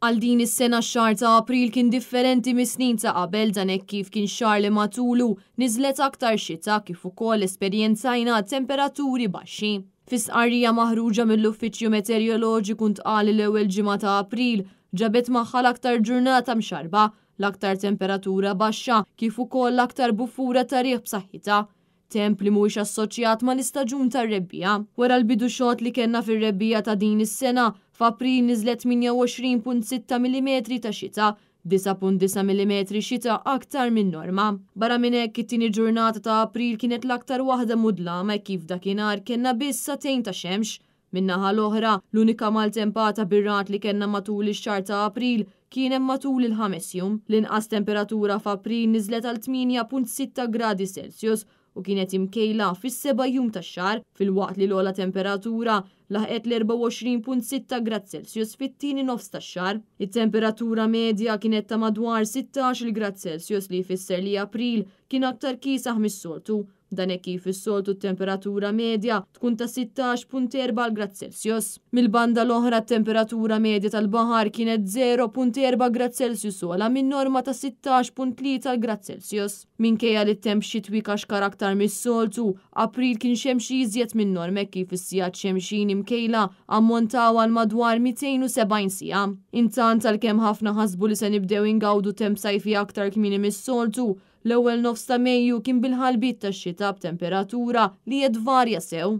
Għal din is-sena x-xahar ta' April kien differenti mis-snin ta' qabel dan hekk kif kien xahar li matulu niżlet aktar xita kif ukoll esperjenzajna temperaturi baxxi. Fi stqarrija maħruġa mill-Uffiċċju Meteoroloġiku ntqal li l-ewwel ġimgħa ta' April ġabet magħha l-aktar ġurnata mxarrba, l-aktar temperatura baxxa kif ukoll l-aktar buffura ta' riħ b'saħħitha. Temp li mhuwiex assoċjat mal-istaġun tar-rebbiegħa. Wara l-bidu xott li kellna fir-rebbiegħa ta' din is-sena, f'April niżlet 28.6 millimetri ta' xita, 9.9 millimetri xita aktar min-norma. Barra minn hekk, it-tieni ġurnata ta' April kienet l-aktar waħda mudlama hekk kif dakinhar kellna biss sagħtejn ta' xemx. Min-naħa l-oħra, l-unika maltempata bir-ragħad li kellna matul ix-xahar ta' April kien hemm matul il-ħames jum. L-inqas temperatura f'April niżlet għal 8.6 gradi Celsius u kienet imkejla fis-seba' jum tax-xahar, filwaqt li l-ogħla temperatura laħqet l-24.6 grad Celsius fit-tieni nofs tax-xahar. It-temperatura medja kienet ta' madwar 16-il grad Celsius li jfisser li April kien aktar kiesaħ mis-soltu. Dan hekk kif is-soltu t-temperatura medja tkun ta' 16.4 grad Celsius. Mill-banda l-oħra t-temperatura medja tal-baħar kienet 0.4 grad Celsius ogħla min-norma ta' 16.3 grad Celsius. Minkejja li t-temp xitwi kaxkar aktar mis-soltu, April kien xemxi iżjed min-norma hekk kif is-sigħat xemxin imkejla ammontaw għal madwar 270 siegħa. Intant għalkemm ħafna ħasbu li se nibdew ingawdu temp sajfi aktar kmieni mis-soltu, L-ewwel nofs ta' Mejju kien bil-ħalbiet tax-xita b'temperatura li qed tvarja sew.